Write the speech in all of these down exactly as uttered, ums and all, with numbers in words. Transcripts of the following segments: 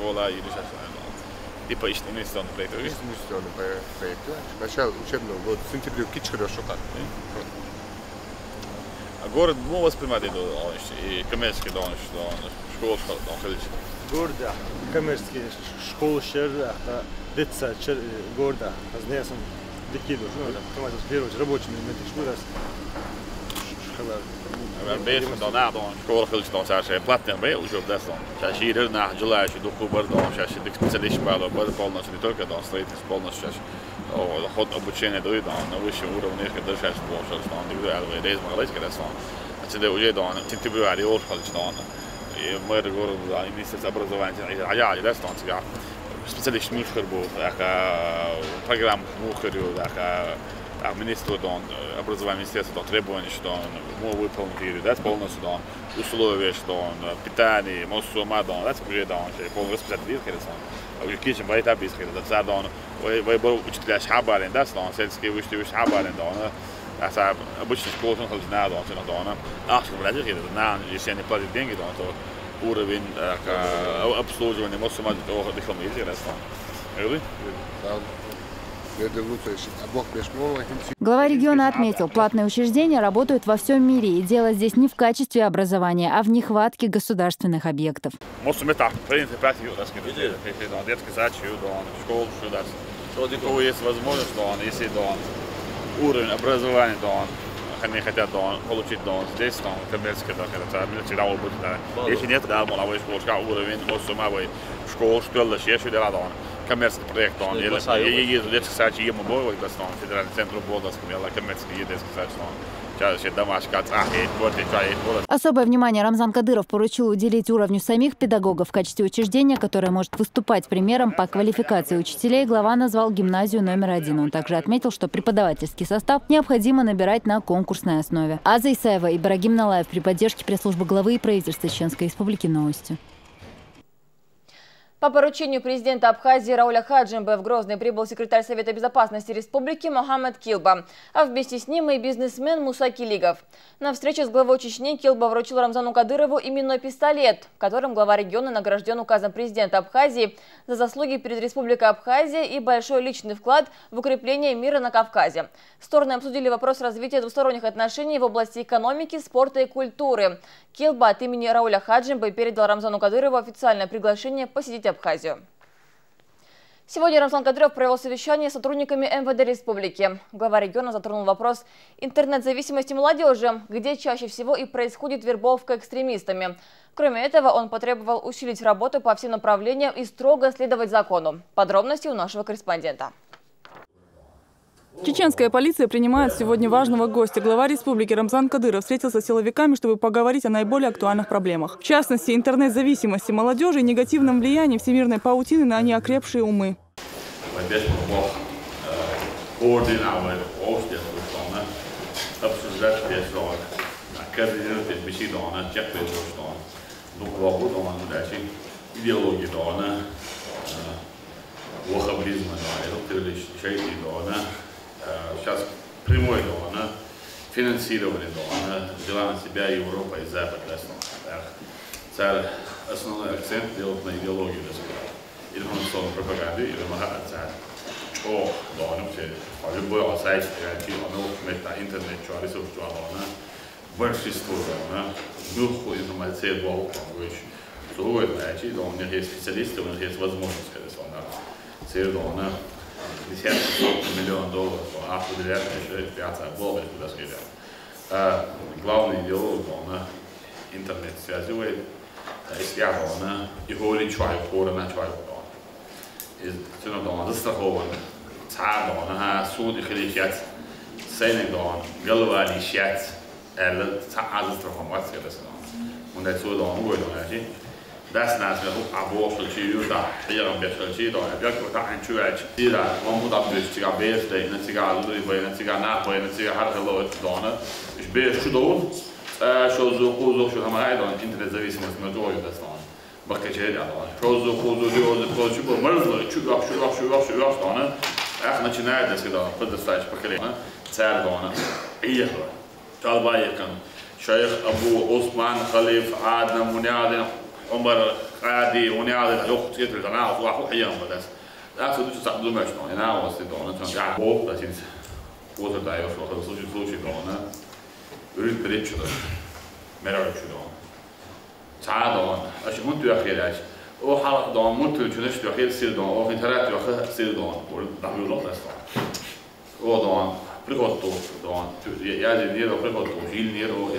Школа или сейчас, наверное. Типа иштта инвестиционный проект, видишь? Инвестиционный проект, да. Начало учебного года, сентября кичхер шо как. А город мо воспринимать это, он, и коммерческий, да, он, что он, школа, что он, ходит. Город, да. Коммерческий ш-, школа, шер, да, детсад, шер, э, город, да. Знаю, дикий душ, ну, да, там, первый рабочий, мы, мы, школа. Беш дона дон школа хилча дон цар шоай платный бай уже дас дон. Цар шийрар нах желающий дукха бар дон, цар ши дика специалист бало бар полностью, не только дон строительство полностью цар ши. О, ход обучения дой дон, на высшем уровне, когда цар ши полностью дон, дик дой алвай рейз магалайс кадас дон. А цеде уже дон, сентябрь, июль хилча дон. И мэр города, министерство образования, а я, я дас дон цигар. Специалист мушхар бу, так, программа мушхар ю, так, а министр дон, э, образование министерства дон, требования, что он, мо выполнить, да, полностью дон, условия, что он, э, питание, массо ма дон, да, уже дон, полный расписать дир, конечно. А уже кичен байта бис, конечно, да, дон, вай, вай, бо учителя шхабарен, да, дон, сельские вышки, вышки шхабарен, дон, а са обычный школа, он, хилча дон, дон, а что, блядь, конечно, на, если они платят деньги, дон, то уровень, э, к-, обслуживания массо ма дон, дыхом, конечно, дон. Really? Да. Глава региона отметил, платные учреждения работают во всем мире, и дело здесь не в качестве образования, а в нехватке государственных объектов. Массо ма так, в принципе, так, ю, так сказать, если дон детский сад, ю, дон школа, ю, да. Что у есть возможность, дон, если дон уровень образования, дон, они хотят дон получить, дон здесь, дон коммерческий, дон, когда-то, миллион всегда будет, да. Если нет, да, мол, а вы школа, уровень, массо ма, вы школа, что ли, ещё, да, дон. Коммерческий проект, он, или, или, или детский сад, ему бой, да, дон, федеральный центр, бо, да, коммерческий детский сад, дон. Сейчас все домашки, а, и вот, и чай, и вот. Особое внимание Рамзан Кадыров поручил уделить уровню самих педагогов в качестве учреждения, которое может выступать примером по квалификации учителей. Глава назвал гимназию номер один. Он также отметил, что преподавательский состав необходимо набирать на конкурсной основе. Аза Исаева, Ибрагим Налаев при поддержке пресс-службы главы и правительства Чеченской Республики. Новости. По поручению президента Абхазии Рауля Хаджимбы в Грозный прибыл секретарь Совета безопасности республики Мохаммед Килба, а вместе с ним и бизнесмен Муса Килигов. На встрече с главой Чечни Килба вручил Рамзану Кадырову именной пистолет, которым глава региона награжден указом президента Абхазии за заслуги перед Республикой Абхазия и большой личный вклад в укрепление мира на Кавказе. Стороны обсудили вопрос развития двусторонних отношений в области экономики, спорта и культуры. Килба от имени Рауля Хаджимбы передал Рамзану Кадырову официальное приглашение посетить Абхазию. Сегодня Рамзан Кадыров провел совещание с сотрудниками М В Д республики. Глава региона затронул вопрос интернет-зависимости молодежи, где чаще всего и происходит вербовка экстремистами. Кроме этого, он потребовал усилить работу по всем направлениям и строго следовать закону. Подробности у нашего корреспондента. Чеченская полиция принимает сегодня важного гостя. Глава республики Рамзан Кадыров встретился с силовиками, чтобы поговорить о наиболее актуальных проблемах. В частности, интернет-зависимости молодежи и негативном влиянии всемирной паутины на неокрепшие умы. Обсуждать, обсуждать, обсуждать. Идеология дона, э, ваххабизма дона, электроились шайтан дона, э, сейчас прямой дона, финансирование дона, взяла на себя Европа и Запад, да, основном, да. Цар основной акцент делать на идеологию, да, сказать. Информационную пропаганду, или мага отца. О, дона, все. По любой сайт, я чи, оно, мета, интернет, что, ресурс, что, дона. Большинство дона, ну, хуй, ну, мальце, гол, там, вещь. Сухой, да, чи, дона, у них есть специалисты, у них есть возможность, когда дона. Цер дона, десятки, сотни миллион долларов, а, определяет, что их пятьдесят долларов, куда скидывать. А главный идеолог дона, интернет связывает, а, из я дона, и голи чай, корона чай дона. Из цена дона, застрахован, ца дона, а, суд и хили щец, сене дона, голова ли щец, эл, ца, а, застрахован, ватс, я дона. Он дай суд дона, угой дона, чи. Дас нас ме хук або шалчи юта, хирам бе шалчи дона, бе ку та ан чу ач. Ира, маму да бе чига бе сте, на чига лури бе, на чига на бе, на чига хар хало дона. Иш бе шу дона. Э, шо зу ку зу шу хамай дона, интернет зависимость на дона, дас дона. Бакка чей дона. Шо зу ку зу ди о зу ку чу бо мэрзло, чу вах, чу вах, чу вах, чу вах дона. Ах, начинает да всегда подрастающее поколение. Цар дона. Иехло. Чалбайкан, шейх Абу Усман Халиф Адам Мунядин Омар, къади, уни али, йоху цӀетар дана, ва ху хьем бадас. Аса дуч саб думаш но, ина ва си дона, чан я бо, да синс. Коза да йош, ва ху случай, случай дона. Урит перед чудо. Меравчу дона. Ца дона. Аш мут я хераш. О хала дона, мут чудо, что хер сир дона. О хин тарат я сир дона. Ор да мюло да ста. О, дона, приход ту, дона. Я же не до приход ту, жил не до.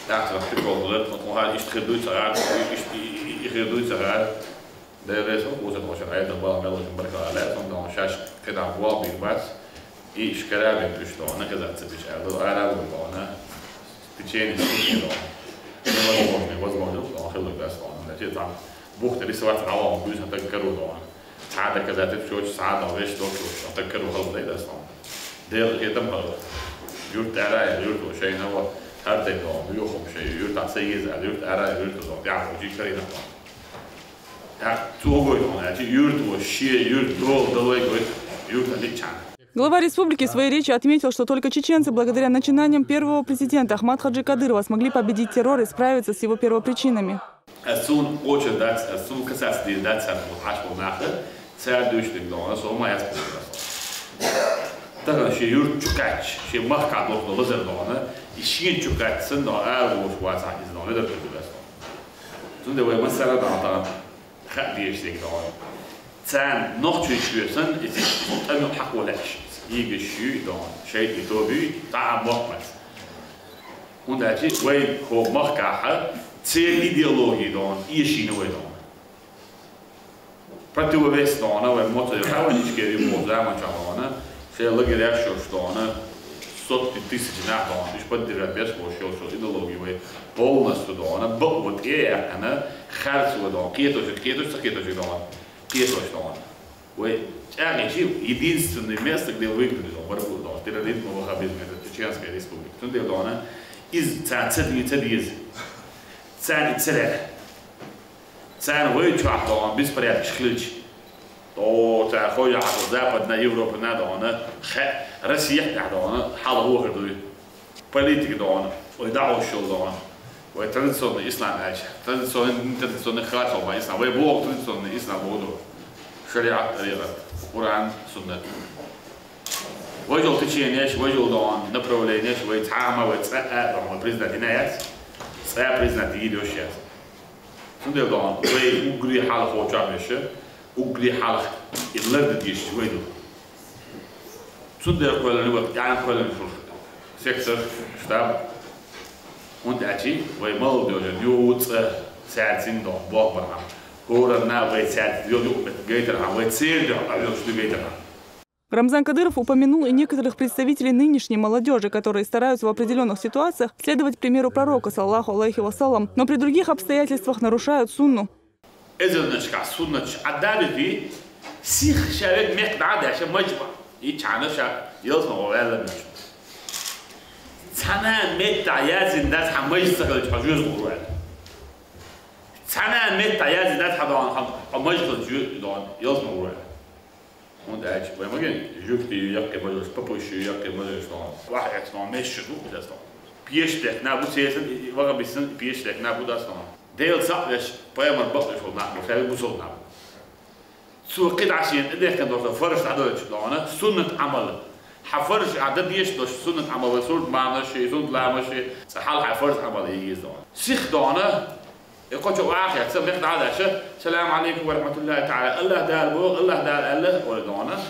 Так что прикол, вот, вот, вот, ишт хир дуй цагар, ишт, и, и, и хир дуй цагар. Да я весь вот, вот, вот, это было, было очень баркале, он, дона, шаш, когда был бил бац, и шкарабин, ты что, она казаться, бича, был арабу, дона, в течение сутки, дона. Невозможно, невозможно, дона, хилук, да, дона, значит, там, бухты рисовать, а он, дуй, так, кору, дона. Цхьа доказательство чочу, цхьа дал веш докчу, а так кару хала дай дас там. Дел хетам хала. Юрт ара, юрт шайна ва, хар дай дом, юхум шай, юрт аса еза, юрт ара, юрт дом. Я, учи карина там. Я, цугой там, я, чи юрт ва, ши, юрт дол, долой гой, юрт аличан. Глава республики в своей речи отметил, что только чеченцы, благодаря начинаниям первого президента Ахмад Хаджи Кадырова, смогли победить террор и справиться с его первопричинами. Ас сун оча дац, ас сун касац дир дац, ас вот хаш бо наха, цар душ дик дона, со ма яс бо дац. Тара ши юрт чукач, ши махка дох до лазер дона, и ши чукач сан до ар лош ваца из дона, да чукач. Тунде вай масара дона, ха диш дик дона. Цан нохчу шусан, и тамил хакулаш. Иге шу дона, шайт и тоби, та мохмас. ХӀунда аьлча вай хӀо махкахьа церан идеологи дона, эшийна вай дона. Противовес дона, вай моцо, хаванишкери бо заман ча дона, шей лагеря шош дона, сотни тысяч нах дона, иш поддержать бес бо шош идеологи вай полностью дона, бо вот э яхана, харцу дона, кетош, кетош, кетош дона, кетош дона. Вай чӀагӀи чи единственное место, где выиграли, барбу дона, терроризм и ваххабизм, это Чеченская Республика. Тунде дона, из цан цади, цади из. Цан и царе. Цан вай чуах дона, беспорядок хилч. То цан хой яху Западная Европа на дона, хе, Россия да дона, хала вохр дуй. Политика дона, вай даъва шул дона, вай традиционный ислам аьлча, традиционный, нетрадиционный хасо ва ислам, вай бо традиционный ислам боду. Шариат, тарикъат, Къуръан, суннат. Вай жол течениеш, вай жол дона, направлениеш, вай цхьа ма вай цӀа а дона, вай признать дина яц, цӀа признать йийдеш яц. Цундела дона, вай угри хьалха хоча меша, угри хьалха и ларда деш вай ду. Цундела кхоьллина вай, ян кхоьллина шуш сектор, штаб. ХӀунда аьлча вай молодёжь ювуца цаьрцин дона, бохбархьама. ХӀоранна вай цаьрца йо юкъ бет гайтархьама, вай церан дуьхьа къахьоьгуш ду гайтархьама. Рамзан Кадыров упомянул и некоторых представителей нынешней молодёжи, которые стараются в определённых ситуациях следовать примеру пророка, саллаллаху алейхи ва саллям, но при других обстоятельствах нарушают сунну. Эзарнашка суннаташ Ӏаддалиди, сих шавег мекх дӀа а даьша мажба. И чана ша ялсма ваьлла меш. Цана метта язин дац хьа мажса хилча хьо жуз гур ваьлла. Цана метта язин дац хьа дон, хьа мажса хилча жуз дон, ялсма гур ваьлла. ХӀунда аьлча вай маген жугти ю яккхи мажлис, папуш ю яккхи мажлис дон. Ваха эцнон меш шу ду дас дон. Пеш дехна бу цесан, ваха бисан пеш дехна бу дас дон. Дел сакъ веш, пайхамар бакъ веш вол нах бу, шави бусул нах бу. Цу кхидӀа шен тӀедехкан дохтар фарш дӀадойтуш дона, суннат Ӏамал. Хьа фарш а дадеш дош суннат Ӏамал, сурт маьнаш, суннат ламаш, цӀа хьал хьа фарш Ӏамал йигиз дона. Сих дона, и кхо чу вахьа яц, мех дӀадаша, салам алейкум ва рахматуллахи та'ала, Аллах Дала бо, Аллах Дала Аллах, ой дона.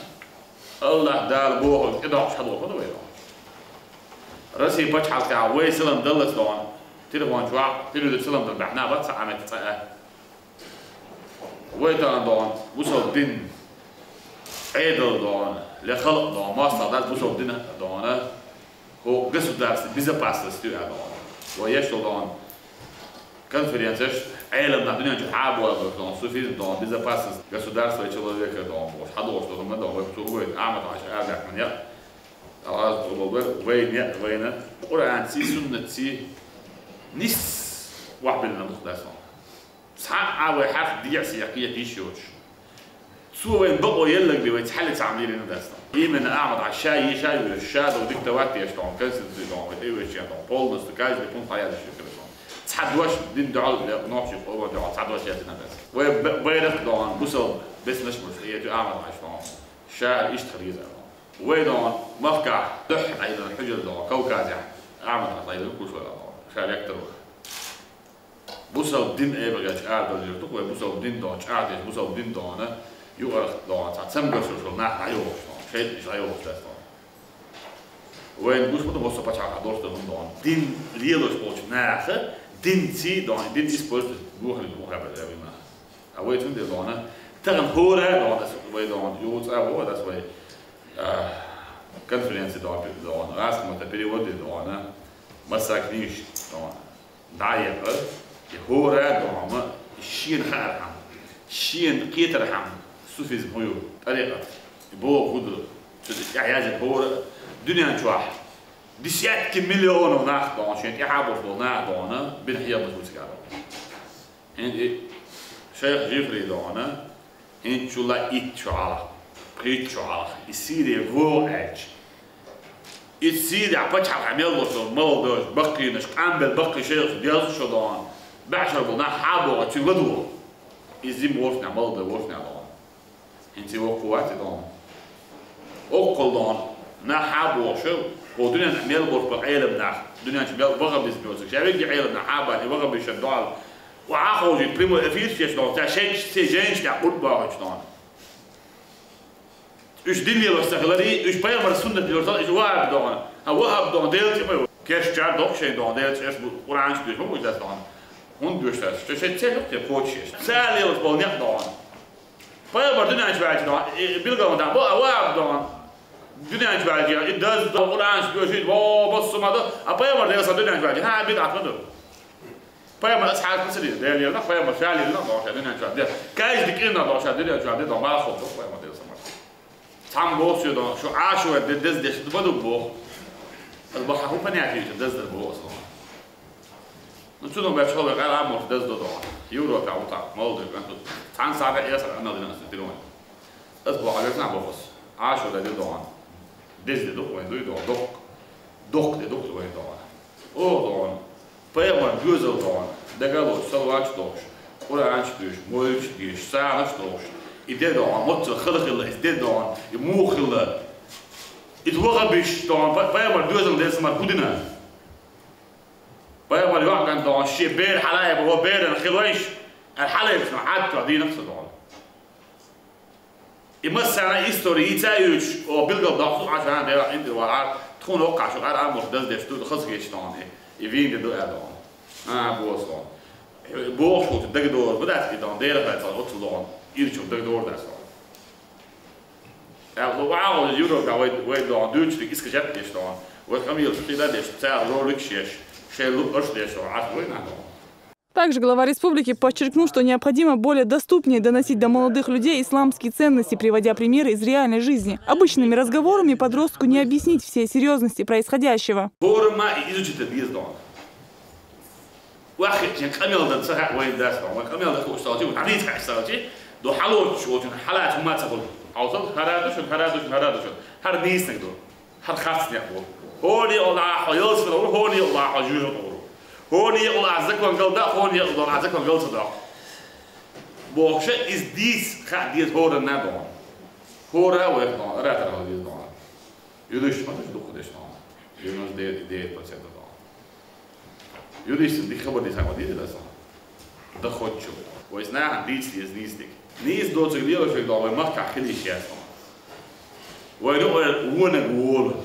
Аллах Дала бо, и дохш хьадо хьадо вай дона. Россия пачхьалкхе вай салам даллац дона. Телефон чу вахь, телевизор салам дал бахьна бац, Ӏамет цӀа. Вай тан дон, бусал дин, Ӏедал дон, ле халкъ дон, мостагӀ дац бусал дин дона, хӀо государство безопасности а дон. Вай ешал дон, конференцеш, Ӏелам на дуьнен чу хьабоагӀа дон, суфизм дон, безопасность государства и человека дон, бош, хьадош дон, ма дон, вай цу вай, Ахмад Хьажа Аргахман я, Алгаз Тулбар, вай не, вайна, Къуръан ци, суннат ци, нис вахбилна мух дас дон. Цхьа а вай хьарх диъ сехкъе диш йоцуш. Цо вайн бакъо еллаг бе вай цхьалли цхьа мирина дац дон. Именно Ахмад Хьажа ша йиша йоьш, ша дов диктовать еш дон, конституци дон, вай тӀе вешчен дон, полностью каждый пункт хьаядеш ю дон. Цхьа дош дин дуьхьал, нохчийн къоман дуьхьал цхьа дош яздина бес. Вай б-, байракх дон, бусал беснаш муш, я ту Ахьмад Хьажа дон. Шаьр иштта хилийза. Вай дон, махкахь, дуьхьа айдана хьуьжар дон, Кавказехь, Ахьмад Хьажа айдана куш вара дон. Ша лектор вара. Бусал дин эбагача ардал юртух, вай бусал дин дон, чӀаьдеш, бусал дин дона, юкъарах дон, цхьа цамгар шо шо нах дӀайохуш дон, шайтӀанаш дӀайохуш дац дон. Вайн гуш ма ду, массо пачхьалкхе долуш ду хӀума дон. Дин лелош болчу наха, дин ций дон, дин использует бухали бухаба вина. А вай цундела дона, тахана хӀора дона, вай дона, юца а боху, дас вай, а, конференция дона, дона, гӀаскамата перевод дона, масса книжка дона. ДӀа а яьккха, и хӀора а дохьама, и шена хаархьама, шена кхетархьама, суфизм хӀу ю, тӀарикъат, и боху хӀу ду, цу тӀехь язйина хӀора а, дуьнен чохь десятки миллионов нах дохьана, шен тӀаьхьа болуш болу нах дохьана, бина хьехамаш ву цигара. ХӀинца и шайх Жифри дохьана, ХӀинца чула итт шо хьалха, пхийтта шо хьалха, и Сири вогӀу аьлча. И Сирехь пачхьалкхехь мел ло шо, молодой, баккхийнаш, къамбел баккхий шайхаш, деза шо дон, баьӀшар бу нах хьабогӀа, цуьнан ладугӀу. И зим вошнехь, молодой вошнехь дон. ХӀинца и воккху вац и дон. Оккхул дон, нах хьабогӀу шо, хӀо дуьнен мел болуш бу Ӏелам нах, дуьнен чу мел вахабизм йоцург, ша вегги Ӏелам нах хьабан, и вахабишан дон. Ва хьахожийта прямой эфир чеш дон, ца шайчу, ца жайнаш тӀехь къурд бохуьйтуш дон. Уьш дин лелош ца хилари, уьш пайхамар суннат лелош ца, уьш вахаб дон. А вахаб дон, Делан цӀе ма ю. Керчар доху шайн дон, Делан цӀеш бу, Къуръанаш дуьйш ма ву иза дон. ХӀунда дуьйш дац? Ша шайн цӀе юкъе кхочуш еш. Ца лелош болу некъ дон. Пайхамар дуьнен чу ваьлча дон, и билгал ма дан, бо, а вахаб дон. Дуьнен чу ваьлча, и даз дон, Къуръанаш дуьйш, и во, бассу ма до. А пайхамар Делан са дуьнен чу ваьлча, хьан бидӀат ма ду. Пайхамар асхьабаш ма ца дина, Дела лелна, пайхамар ша лелна, дон ша дуьнен чохь де. Каждый кӀирна дон ша дуьнен чохь де, дон бала хов, дон пайхамар Дела самар. Цхьамма боху соь дон, шу Ӏашура де деза деш ма ду боху. Аса баха хӀун понятие ю деза дар боху аса дон. Ну, цунах баьчча хьо вай къара а мурт деза до дон. Европа а ву тахь, молодой кӀант ду. Цхьана сагӀа эсар Ӏамал дина аса тилон. Аса боху хьо везна боху аса. Ӏашура де дон. Деза де дукха вайн дуй дон, доккха. Доккха де дукха вайн дон. О, дон. Пайхамар доьзал дон, дагалош, салаваташ дохуш, Къуръанаш дуьйш, мовлидаш деш, сагӀанаш дохуш, и де дон, моццал хала хилла, и де дон, и муха хилла. И ваха биш дон, пай-, пайхамар доьзал ден самар хӀу дина. Пайхамар йоӀ кӀант дон, шен бер хьалаайба, хӀо беран хилойш, ара хьалайбаш, но Ӏад тоьхна дийнах ца дон. И массарна истори йийца а йоьдуш, о, билггал доккху Ӏаш, а, Дела, Ӏиндир вахьар, тхуна воккхахь шу къара а мурт даздеш ду, хаза хеташ дон, и, и вийна ду аьлла дон. А, бос дон. Бохуш волчу дагадогӀур ма дац и дон, Дела хьайцал оццул дон, ирчух дагадогӀур дац дон. Аьлла, вахьа вай Европа, вай, вай дон, дуьйцург искажать деш дон, вай къамелаш кхийда деш, цара роликаш еш, шайн луъаш деш дон, Ӏаш вай нах дон. Также глава республики подчеркнул, что необходимо более доступнее доносить до молодых людей исламские ценности, приводя примеры из реальной жизни. Обычными разговорами подростку не объяснить всей серьёзности происходящего. Форма и изучить это бездон. Вахи, чин камел дан саха вайн дас, вайн камел дан куш салчи, вайн дис каш салчи, до халоч, очень халач маца хол. Аусал харадуш, харадуш, харадуш. Хар дис нек до. Хьан харц некъ бу. ХӀоне Аллахьа йолсур ву, хӀоне Аллахьа жуьжу ву. ХӀоне Аллахьа закон галда, хӀоне Аллахьа закон галца доккху. Бохуша иза дийца хаа деза хӀоранна а дохьу. ХӀора а вайх дохьу, оратор хила деза дохьу. Юдуш ма душ дукха деш дохьу. Девяносто девять и девять процентов дохьу. Юдуш сан дика хабар дийца ма дийца даса. Доходчиво. Вай нахана дийца деза нийса дика. Нийса доцург лелаш верг дохьу вай махкахь хила йиш яц дохьу. Вай рукъера вонаг волу.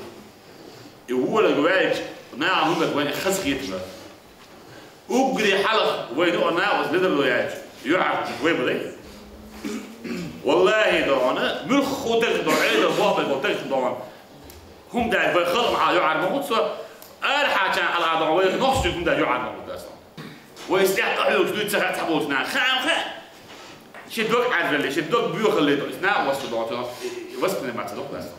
И вонаг ваьлча, наха хӀума вайна хазахетар. Уггаре хьалха вай рукъа накъост ледарло яьлча, юьхьар вай балай. Валлахьи, дохьуна, муьлхха тахта дохьу, Ӏедал бохбе болу тахта дохьуна. ХӀума даьлла вай халкъ махьа юьхьар ма гӀуд со, арахьачарна хьалха дохьу вай нохчийн хӀума даьлла юьхьар ма гӀуд аса. Вай стехь къахьоьгуш дуьйцу ца хаьа цхьаболчу наха. Хаам хаьа. Ши дог Ӏаьржалле, ши дог боьхалле, то есть накъост дохьу, воспринимать ца дохьу аса.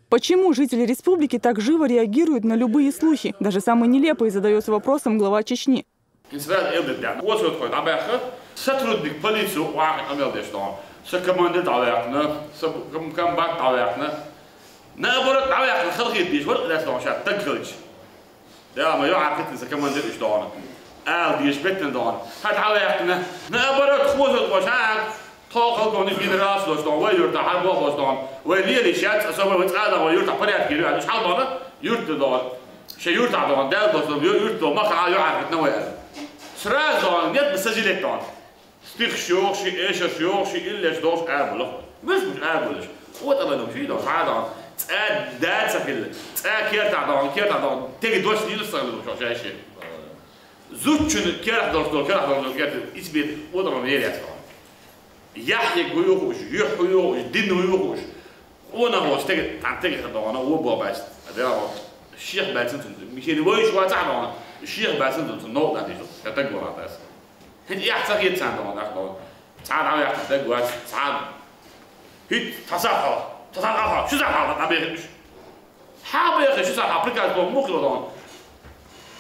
Почему жители республики так живо реагируют на любые слухи, даже самые нелепые, задается вопросом глава Чечни. Израиль элдет да. Осо тхой дӀабаьхха, сотрудник полиции вахьа къамел деш дохьу. Со командир дӀаваьккхина, со ком-, комбат дӀаваьккхина. Наоборот, дӀаваьккхина, халахета дийш вара, лаьцна дохьу ша таг хилча. Да, ма юьхьар кхийтина сан командир уьш дохьуна. Ала дезаш беттан дона. Хьа дӀаваьккхина. Наоборот, хоза гӀош, хьа, тхо халкони генералс дош дона, вай юрта хьарбо бош дона. Вай лелиш яц, особо вай цӀа дона, вай юрта порядке юрта, уж хьал дона, юрта дона. Ше юрта дона, дал дош дона, ю-, юрта дона, маха, ю-, хьарбитна вай. Сразу дона, нет, сажилет дона. Стих шо йохши, эшар шо йохши, иллеш дош арбулах. Мус мус арбулаш. Вот ала ну, ши дона, хьа дона. ЦӀа даца хилла. ЦӀа керта дона, керта дона. Теги дош лилса хилла, шо шайши. Зудчун керах долуш долу, керах долуш долу, керах долуш, ицбит удалан вер яц ван. Яхь гуйохуш, юьхь гуйохуш, дин гуйохуш. Къона гӀош тега, тхан тега хадогӀана, о бо бац. Адела шех бацин цун. Мишени войш вац а догӀана. Шех бацин цун, цун новкъа дижу. Я так была дас. ХӀинца яхь ца хет цан догӀана, ах догӀана. Цхьа дӀа яхь даг вац, цхьа. ХӀит, таса хала, таса хала, шу за хала, дӀа бехиш. Хьа бехиш, шу за хала, приказ бо, мухила догӀана.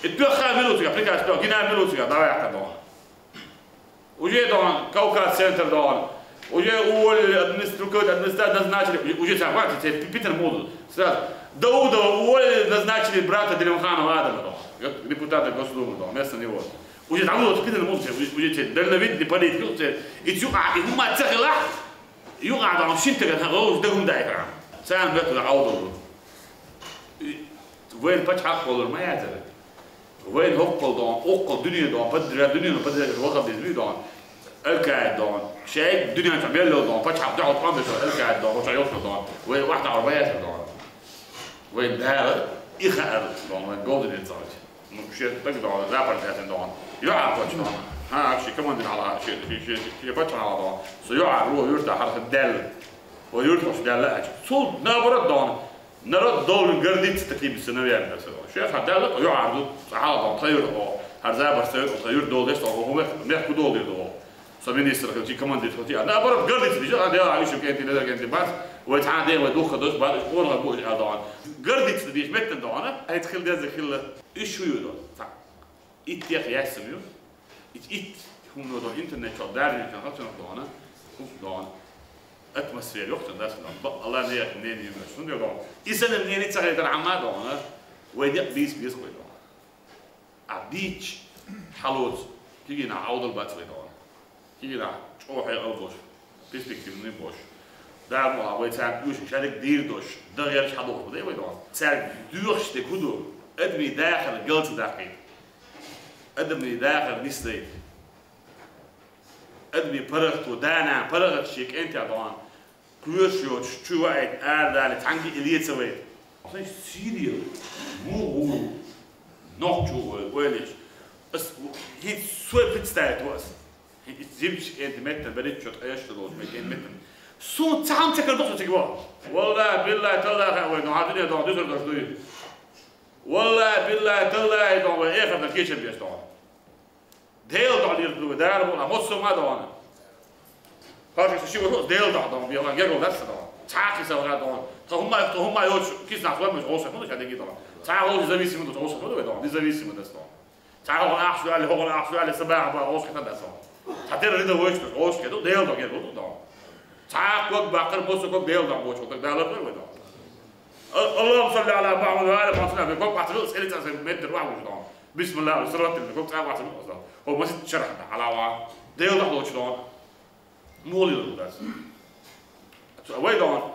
И пехха минут, приказ бо, гина минут, дӀа яхь догӀана. Уже догӀан, Кавказ центр догӀан. Уже уволили администр-, руководитель администрации назначили, уже, уже цхьа вац, цхьа пи-, Питер Мулу. Сразу. Даудова уволили, назначили брата Делимханова Адама догӀан. Депутата Госдумы догӀан, вместо него. Уже там вот Питер Мулу, уже, уже цхьа дальновидный политик, уже, и цю, а, и хӀума цахила, ю, а, догӀан, шин тагат, ха, уже дагум дай храм. Царна бету да аудову. Вайн пачхьалкх волур ма яцара. Вайн хӀоккхул догӀан, оккхул дуьне догӀан, поддержать, дуьнено поддержать вахар деза вуй догӀан. Аль-Каида догӀан. Шайг дуьнен чу мел йолу догӀан, пачхьалкх дуьхьал тӀом бечу Аль-Каида догӀан, гӀо чохь йолчу догӀан. Вай вахтахьур ма яцара догӀан. Вайн Дала и хаьара догӀан, вайн говзанца цӀарча. Ну, шен стаг догӀан, запад яцина догӀан. ЙоӀар кхочу догӀан. ХӀа, ши командир хьала, ши, ши, ши, ши, ши пачхьалкх догӀан. Со йоӀар ву, юрта хьарха даьлла. Вай юртахуш даьлла аьлча. Цул наоборот догӀан. Народ должен гордиться такими сыновьями, да, всё. Шех, а даьлла, йоӀар ду, цхьа хьала догӀан, тха юрта, хьар забар ца юрта, тха юрта долу деш, тха мех, мех ку долу дир догӀу. Со министр хилчи, командир хилчи, а наоборот, гордиться бижа, а дела, а виши кенти, ледер кенти бац, вай цхьа дела, вай духха дош бац, уж къонах бу, а догӀан. Гордиться деш меттан догӀана, а хӀинца хила деза хилла, уьш шу ю догӀан. Цхьа. Итт яха яьссам ю. Ит, ит хӀума догӀан, интернет чохь даржинчун хацунах догӀана, хӀума догӀана. Атмосфера йохчун дас догӀана. Бакъ Алла нех, нени юмаш. Хьуна догӀана. И санна нени ца хайтар хьамма догӀана. Вай декъ бийс бийс кхой догӀана. А бийч хьалоц. Кигина хьаудал бац вай догӀана. Кигина чӀогӀа хьекъал бош, перспективный бош. Дала муха вай царна уьш шадерг дийр дош, дагӀерча хьадохуш ма дай вай догӀана. Цаьрга доьхуш дерг хӀун ду? Адамийн дахар галца даккхийта. Адамийн дахар нисдайта. Адамийн паргӀато, да-нана паргӀат шен кӀентех догӀана. Кхоьруш йоцуш, чу ваийта, арадалийта, цхьаьнгге а леца вайта. Сайн Сирия, муха ву, нохчо вай, ойлаш. Ас хӀинца сой представить ву ас. ХӀинца зимчу кӀентан меттан берриччо ткъаеш ца долчу меттан, кӀентан меттан. Суна цхьа хӀума ца кара ду со цига ваха. Валлахи, биллахи, таллахи, вай, ну, хьан дуьне догӀу, дуьсур дош дуй. Валлахи, биллахи, таллахи, догӀу, вай, эхарта кечам беш догӀу. Дела догӀу лир ду, дара бу, а массо ма догӀу. Хаши ши ву Дела догӀу, догӀу, бела гергал дац догӀу. Цхьа киса вара догӀу. Тха хӀума, тха хӀума йоцу киснахь вай муш гӀоса хӀума ша дегий догӀу. Цхьа гӀоса зависимый ду, гӀоса хӀума ду вай догӀу. Независимый дац догӀу. Цхьа хӀума ахча вали, хӀума ахча вали, сабаха ба гӀоса хӀума дац догӀу. Цхьа тера рида вайш ду, гӀоса хӀума ду, Дела догӀу гергал ду догӀу. Цхьа ког баккхар, массо ког Дела догӀу бочу, так Дала бер вай догӀу. Аллахумма салли ала Мухаммад ва ала Мухаммад, ког баккхар, цӀели цӀа меттер вахуш догӀу. Бисмилла, салат, ког цӀа вахуш догӀу. Хо масит шарахь да, хьалава. Дела догӀу лочу догӀу. Муха лело дац. Цу вай догӀу.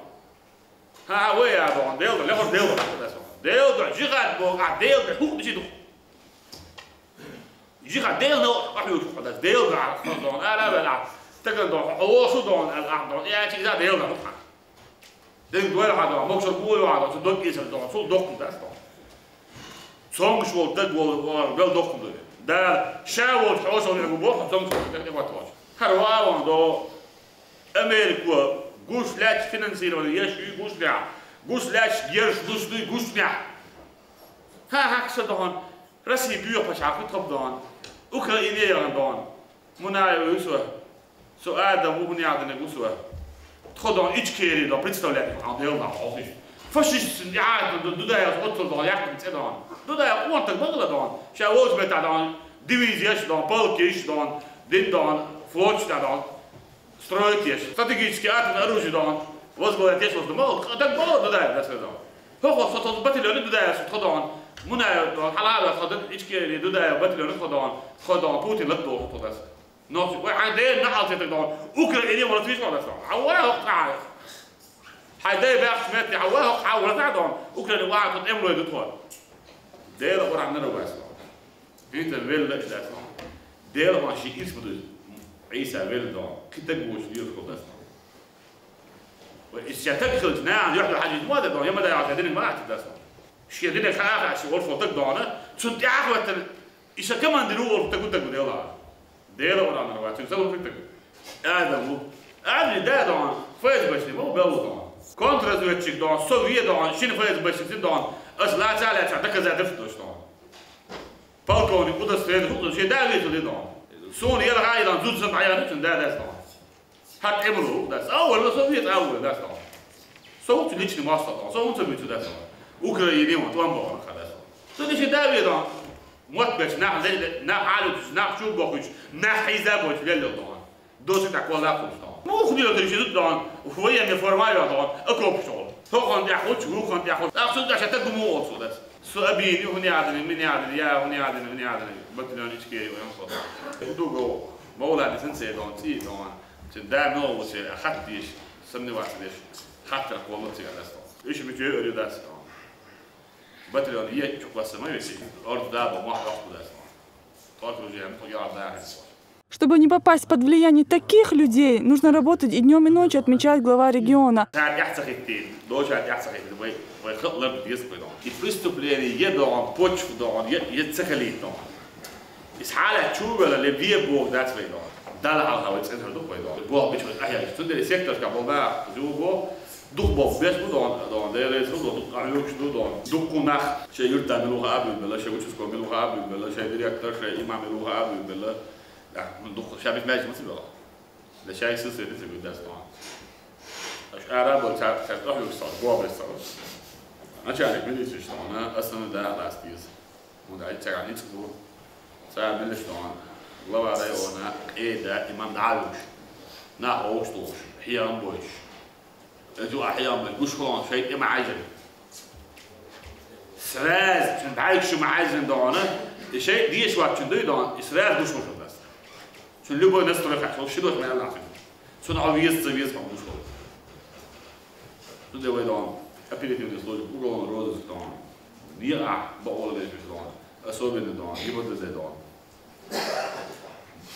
ХӀа, вай а догӀу. Дела догӀу, лехор Дела догӀу дац. Дела догӀу, жихад богӀу, а Дела догӀу, хӀух бичи ду. Жихад Дела догӀу, ахьуш хӀух дац. Дела догӀу, хӀух догӀу, ара вела. Таган догӀу, хӀух догӀу, ара догӀу. Я чи за Дела догӀу. Ден дойла хьадо, мокшар гуйо хьадо, цу дог ийсар догӀу, цул доккхун дац догӀу. Цомгуш волу даг волу, вел доккхун ду. Да, ша волчу хьошалгӀа гу боху, цомгуш волу даг тӀе ватвоч. ХӀара валон до, Америко, гуш лаьч финансирование еш ю гуш нехь, гуш лаьч герш луш дуй гуш нехь. Ха, хьакса догӀун, Россия буьйха пачхьалкх тхо догӀун, Украине яхана догӀун. Мунаева Юсуфа, со Адам ву, хӀун яханарг ву со. Тхо дон Ичкери дон представлять хьан делла хьохиш. Фашист яхьа Дудаев оццул дон, яхкин цӀе дон. Дудаев къонтаг багала дон. Ша вовчу метта дон, дивизияш дон, полкиш дон, дин дон, флотш дон, строить еш. Стратегический атомный оружие дон. Возглавлять еш возду мал, так мало Дудаев да дон. ХӀокхо со тхо батальоне Дудаев со тхо дон. Мунаев дон, хьалхара ходо Ичкери, Дудаев батальон ходо, ходо Путин латто ходо. Но, вай хьан ден на алте так дон. Украине вала фиш вала дон. А вала хокка. Хьай дай бахт мет, а вала хокка вала дон. Украине вала тут эмлой тут ход. Дела Къуръан на ругас. Итт велла дас. Дела ва ши ирс буду. Иса велла дон. Китаг гуш дир ходо дас. Ва ис шатак хилч на, яхду хадис ма да дон. Яма да я дин ма ат дас. Ши дин ха ха ши орфо так дона. Цун тяхватан. Иса командиру орфо так так дела. Дела Къуръан на ругас. Цун залу так. Адам бу. Адам да дон. ФСБшник бу бел дон. Контрразведчик дон. Совет дон. Шин ФСБшник дон. Ас ла цаля ца доказательств дон. Полковник удостоверение хуту ше да виту дон. Сун ял гайдан зудсан аяны чун да дас дон. Хат эмру дас. Авал со вит авал дас дон. Со личный масса дон. Со унца биту дас дон. Украине вот вам бон хадас. Со личный да виту. Мот беч на ле на халу на чу бохуч на хиза боч лело дон. Досит аквала кустон. Мух дило тери шизут дон. Военный форма я дон. Окоп шол. Тохон я хуч, вухон я хуч. Ахсу да шата гуму олсу дас. Су абини, хуни адини, мини адини, я хуни адини, хуни адини. Батальон Ичкери, хуни ход. Дуго, Маула дисен се дон, ци дон. Ци да но се хат диш, сомневаться диш. Хат аквала ци дас дон. Иш ми чуе ори дас дон. Батальон е чукваса ма веси. Орд да ба мах вахт дас дон. Только уже, ну, я да. Чтобы не попасть под влияние таких людей, нужно работать и днём, и ночью, отмечает глава региона. Цар яхцахиттин, доча яхцахиттин, вай, вай хыллар дес кой дон. И преступление е дон, почв дон, е, е цахалит дон. Ис хала чувала ле ве бог дас вай дон. Дала ал хавай цен хал дук вай дон. Бог бич вай ахял. Цундели сектор ка болда, зу бо, дук бог бес бу дон, дон, дерес бу дон, дук ахюкш бу дон. Дук кунах, ше юрта милуха абил бела, ше учуско милуха абил бела, ше директор, ше имам милуха абил бела. Да, ну, дух, ща бит мяч мы себе. Да ща их сысы, это себе даст, а. Аш арабы, ша, ша, тох юк стал, бобы стал. Начальник милиции, что она, основной, да, власть есть. Ну, да, и царя ниц был. Царя милиции, что она. Глава района, э, да, имам да, уж. На, уж, уж. Хиям больше. Эти ахьям, гуш холон, шайт има айжен. Сразу, чун дайк шу ма айжен дона, и шайт диеш ват чун дуй дон, и сразу гуш холон дас. Чун любой настрой хат, ол шидош ма яллах. Чун ал вес за вес ма гуш холон. Чун де вай дон, оперативный служба, уголовный розыск дон. Не а, ба ол веш дон. Особенно дон, не вот дон.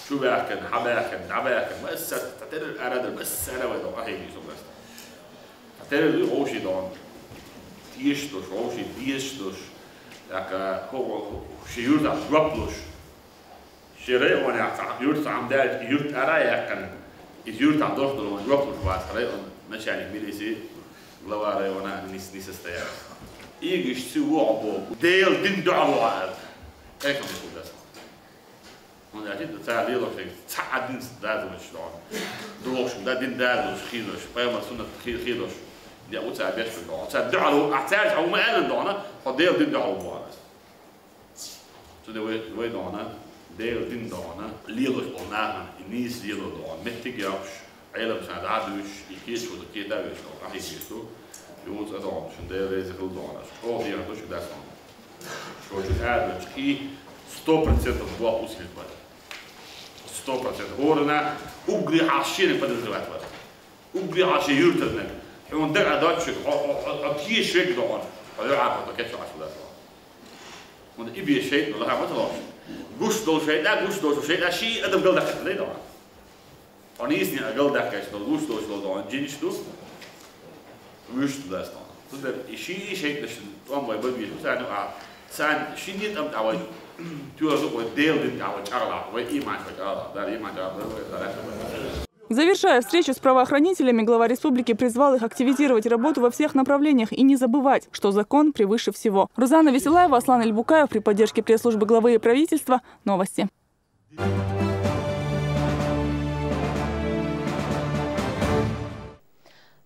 Чу бяхкан, ха бяхкан, да бяхкан, масса, татер арадр, масса аравай дон, ахи, бисо баста. Татер лу оши дон. Тиеш дош, оши, диеш дош. Яка, хо, хо, хо, ши юрт ам, жвап луш. Ши район яка, юрт ам да, юрт ара якан. Из юрт ам дош дон, жвап луш вас, район, начальник милиции, глава района, не, не состоялся. Игиш си вобо, дел дин дуа вобо. Как он куда? Он один, да, царь лило, царь один, да, значит, он. Дуошум, да, дин, да, значит, хидош, поэма суннат хи-, хидош. Я у царь беш, он. Царь дуалу, а царь, а у ма элен дона, он дел дин дуалу буанас. Цу де вай, вай дона, дел дин дона, лилош болнахан, и низ лило дона, меттиг япш, элем са да душ, и кеш вот кеда веш, он, ахи кеш ту, и вот это он, шун дел рейзе хил дона, о, я душ да сон. Шочу хадочки сто процентов буа усилит бат. Сто процентов. Горна угри ашине подозревать бат. Угри аши юртадна. Он да адачик, о, о, о, о, кие швек дон. А я апа кечо ашуда. Он и бе шейт, но ха мат лош. Гуш дол шейт, да, гуш дол шейт, а ши адам гал да кат лей дон. Они из не агал да кэш дол, гуш дол шейт дон, джинш ду. Гуш ду да стон. Тудер и ши шейт да шин, он вай бабир, сан а, сан ши нет ам давай. Тюа зу вай дел дин давай чарла, вай иман вай чарла, да, иман чарла, вай, да, да. Завершая встречу с правоохранителями, глава республики призвал их активизировать работу во всех направлениях и не забывать, что закон превыше всего. Рузана Веселаева, Аслан Эльбукаев при поддержке пресс-службы главы и правительства. Новости.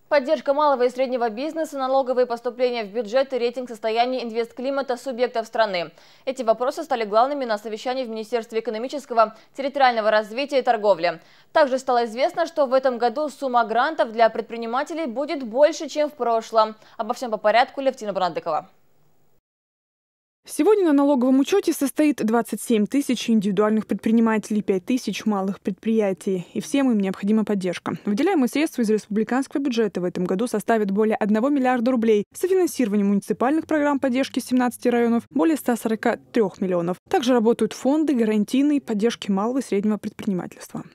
Поддержка малого и среднего бизнеса, налоговые поступления в бюджет и рейтинг состояния инвестклимата субъектов страны. Эти вопросы стали главными на совещании в Министерстве экономического, территориального развития и торговли. Также стало известно, что в этом году сумма грантов для предпринимателей будет больше, чем в прошлом. Обо всем по порядку, Левтина Бунадыкова. Сегодня на налоговом учёте состоит двадцать семь тысяч индивидуальных предпринимателей, пять тысяч малых предприятий. И всем им необходима поддержка. Выделяемые средства из республиканского бюджета в этом году составят более одного миллиарда рублей. Софинансирование муниципальных программ поддержки семнадцати районов более ста сорока трёх миллионов. Также работают фонды гарантийной поддержки малого и среднего предпринимательства.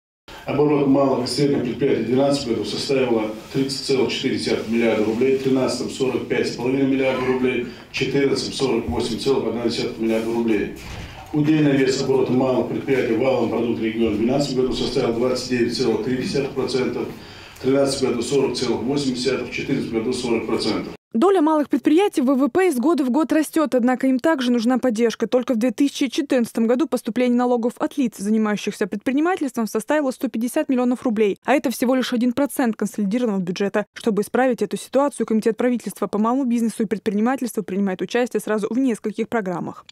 Оборот малых и средних предприятий в двенадцатом году составила тридцать целых четыре десятых миллиарда рублей, в тринадцатом сорок пять с половиной миллиардов рублей, в четырнадцатом сорок восемь целых одна десятая миллиарда рублей. Удельный вес оборота малых предприятий в валовом продукте региона в двенадцатом году составил двадцать девять целых три десятых процента, в тринадцатом году сорок целых восемь десятых, в четырнадцатом году сорок процентов. Доля малых предприятий в ВВП из года в год растёт, однако им также нужна поддержка. Только в две тысячи четырнадцатом году поступление налогов от лиц, занимающихся предпринимательством, составило сто пятьдесят миллионов рублей, а это всего лишь один процент консолидированного бюджета. Чтобы исправить эту ситуацию, Комитет правительства по малому бизнесу и предпринимательству принимает участие сразу в нескольких программах.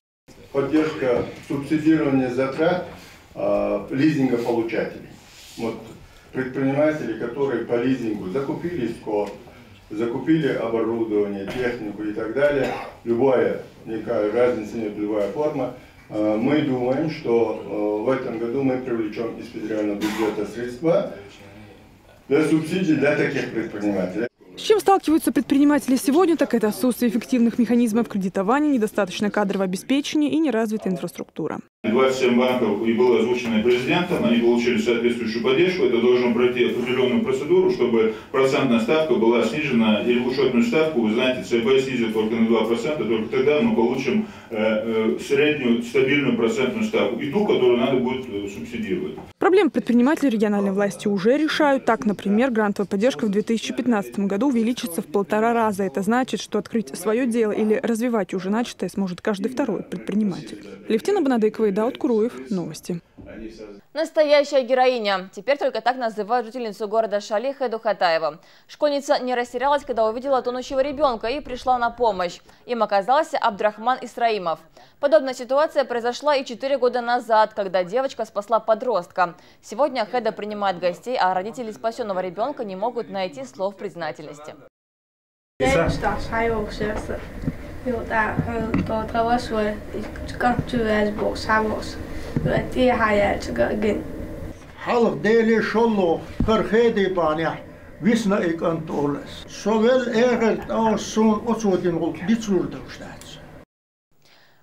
Поддержка субсидирования затрат а, лизингополучателей. Вот предприниматели, которые по лизингу закупили скот, закупили оборудование, технику и так далее, любая, никакая разница нет, любая форма, а, мы думаем, что а, в этом году мы привлечем из федерального бюджета средства для субсидий для таких предпринимателей. С чем сталкиваются предприниматели сегодня, так это отсутствие эффективных механизмов кредитования, недостаточное кадровое обеспечение и неразвитая инфраструктура. Двадцать семь банков и было озвучено президентом, они получили соответствующую поддержку. Это должен пройти определенную процедуру, чтобы процентная ставка была снижена, или учетную ставку, вы знаете, ЦБ снизит только на два процента, только тогда мы получим э, э, среднюю стабильную процентную ставку и ту, которую надо будет э, субсидировать. Проблемы предприниматели региональной власти уже решают. Так, например, грантовая поддержка в две тысячи пятнадцатом году увеличится в полтора раза. Это значит, что открыть свое дело или развивать уже начатое сможет каждый второй предприниматель. Левтина Бонадыкова и Дауд Куруев. Новости. Настоящая героиня. Теперь только так называют жительницу города Шали Хеду Хатаеву. Школьница не растерялась, когда увидела тонущего ребенка, и пришла на помощь. Им оказался Абдрахман Исраимов. Подобная ситуация произошла и четыре года назад, когда девочка спасла подростка. Сегодня Хеда принимает гостей, а родители спасенного ребенка не могут найти слов признательности. Хьалха Деле шолло кархеде баня висна и кӀант олас. Со вел эгӀер тӀа сун оцо дин гӀулакх дицлур долуш дац.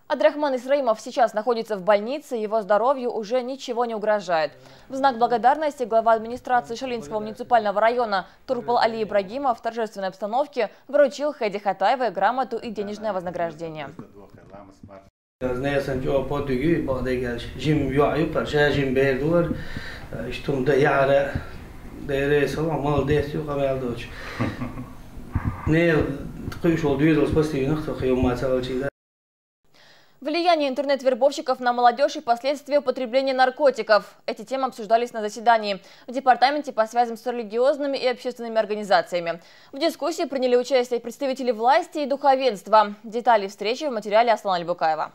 Адрахман Исраимов сейчас находится в больнице, его здоровью уже ничего не угрожает. В знак благодарности глава администрации Шалинского муниципального района Турпал Али Ибрагимов в торжественной обстановке вручил Хеди Хатаевой грамоту и денежное вознаграждение. Аз несан чӀо подвиги бакъдегаш жим юа юкъар, ша жим бер дулар, иштум да яра дересала молодец юкъа мел доч. Не куйшол дюйдал спасти нахта хиюма цалчида. Влияние интернет-вербовщиков на молодежь и последствия употребления наркотиков. Эти темы обсуждались на заседании в Департаменте по связям с религиозными и общественными организациями. В дискуссии приняли участие представители власти и духовенства. Детали встречи в материале Аслана Альбукаева.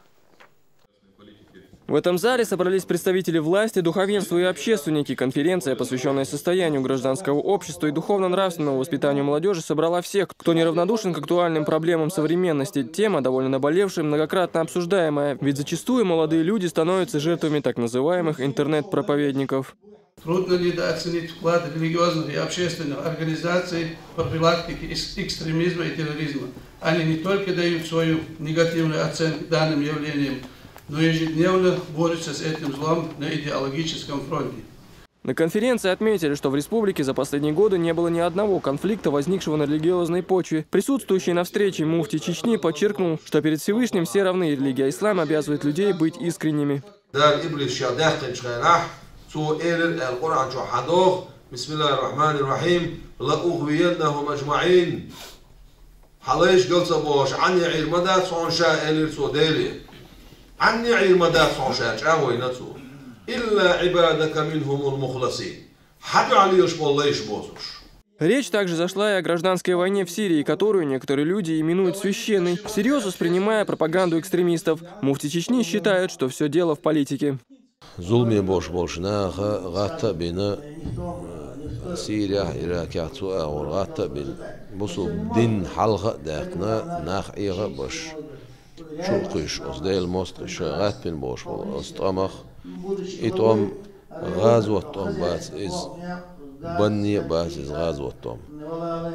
В этом зале собрались представители власти, духовенства и общественники. Конференция, посвященная состоянию гражданского общества и духовно-нравственного воспитанию молодежи, собрала всех, кто неравнодушен к актуальным проблемам современности. Тема довольно наболевшая, многократно обсуждаемая, ведь зачастую молодые люди становятся жертвами так называемых интернет-проповедников. Трудно недооценить вклад религиозных и общественных организаций в профилактике экстремизма и терроризма. Они не только дают свою негативную оценку данным явлениям, но ежедневно борются с этим злом на идеологическом фронте. На конференции отметили, что в республике за последние годы не было ни одного конфликта, возникшего на религиозной почве. Присутствующий на встрече муфти Чечни подчеркнул, что перед Всевышним все равны, и религия ислам обязывает людей быть искренними. Дала иблис ша даьккхинчу хенахь, цо элира аьлла Къуръан чохь хьан доху: «Бисмиллахир-рахманир-рахим, ла угвияннахум аджмаин». Хьан лайш гал ца бохуш, Ӏанне Ӏийр ма дац хьуна ша, элира цо Деле. Ӏанне Ӏийр ма дац хьуна ша, чӀагӀвайна цо. Илла Ӏибадака минхумул мухласин. Хьан дуьхьал лелаш болу лайш боцурш. Речь также зашла и о гражданской войне в Сирии, которую некоторые люди именуют священной, всерьез воспринимая пропаганду экстремистов. Муфти Чечни считает, что все дело в политике. Зуламе бош болуш наха гӀатта а бина, Сирияхь, Иракехь цу агӀор гӀатта а бина, бусулба дин хьалха а даьккхина, нах Ӏеха а баш. Чу а кхуьйсуш, оцу Делан мостагӀаша гӀаттина болуш болу оцу тӀамах, и тӀом гӀазот тӀом бац иза, банне а бац иза гӀазот тӀом.